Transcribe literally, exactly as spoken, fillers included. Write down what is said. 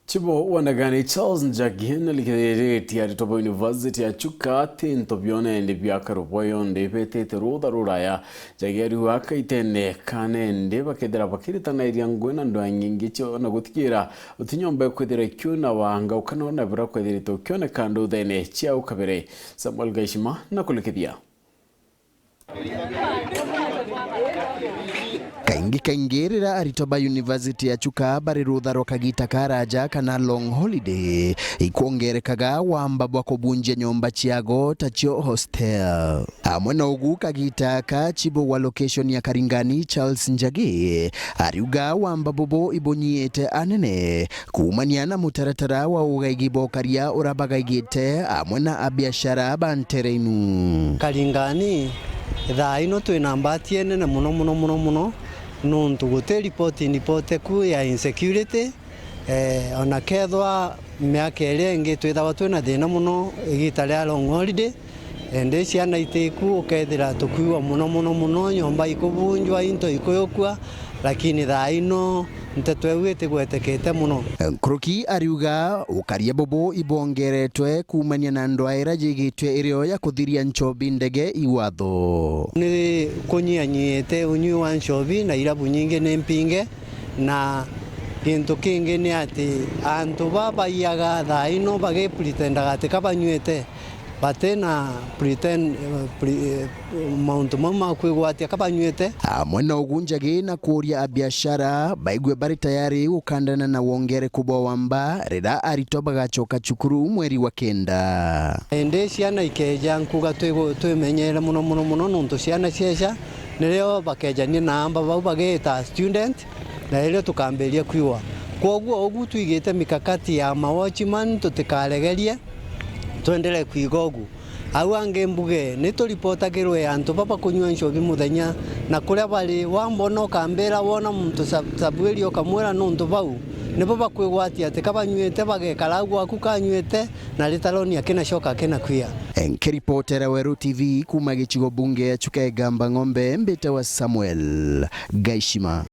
Chibo wanagani Charles Njagi na likiriritie aritwa ba University ya Chuka ati into bione ndi bia karuboyo ndi betete rutha ruraya. Njagi ariuga kaitene kane ndi bakethira bakiritanairia ngugi na ndwaa nyingi cio na gutigira utinyomba kwithira kiu na wanga ukana na bira kwithirite ukioneka nduthene ciao kabere. Samuel Gaishima na kulikithia. Kaingi kaingi riria aritwa ba University ya Chuka bari rutha rwa kagita karaja kana long holiday, ikwongerekaga wamba bwa kubunjia nyomba ciago tacio hostel. Amwe na ugu kagita aka chibo wa location ya Karingani Charles Njagi ariuga wamba bubu ibunyiite anene kuumania na mutaratara wa ugaigi bwa ukaria ura bagaigite amwe na abiashara ba ntereinu. Karingani, thaa ino twina mbati enene muno, muno, muno, muno, nuntu guti ripoti ndipoteku ya insecurity. Eh, ona kethwa miaka iria ingi twithagwa twina thina muno igita ria long holiday, indi ciana itiku ukethira tukiua muno, muno, muno, nyomba ikubunjwa, into ikuyukua, lakini thaa ino nteto iu itigwetekete muno. Nkuruki ariuga ukaria bubu ibwongeretwe kuumania na ndwaa iria yigitwe irio ya kuthiria nchobi ndege i watho. Ni kunyianyiite unyui wa nchobi na irabu nyingi ni mpinge, na gintu kingi ni ati antu ba baiyaga thaa ino bagipretenda ati ka banywite, bati na pretend, eh, pre-, eh, mauntu mau ma kwigwatia ka banywite. Amwe na ugu Njagi na kuuria abiashara baigue bari tayari gukandana na wongereku bwa wamba riria aritwa bagacoka cukuru mweri wa kenda. Indi ciana ikeja nkuga twigu-, twimenyere muno, muno, muno, nuntu ciana cieja nirio bakejania na amba bau bagiita student, na irio tukambiria kwiwa. Kwoguo ugu twigite mikakati ya ma watchman tutikaregerie, twenderee kwiga ugu. Au angi mbuge, ni turipotagirwe antu baba kunyua nchobi muthenya, na kuria bari, wambona ukambira, wona muntu sab-, sabuiri ukamwira nuntu bau nibo bakwigwatia ati ka banywite, bagekara au gwaku kanywite, na ritaroni akinacoka akinakwia. Nkiripotera Weru T V kuuma gicigo bunge ya Chuka Igamba Ng'ombe, mbitawa Samuel Gaishima.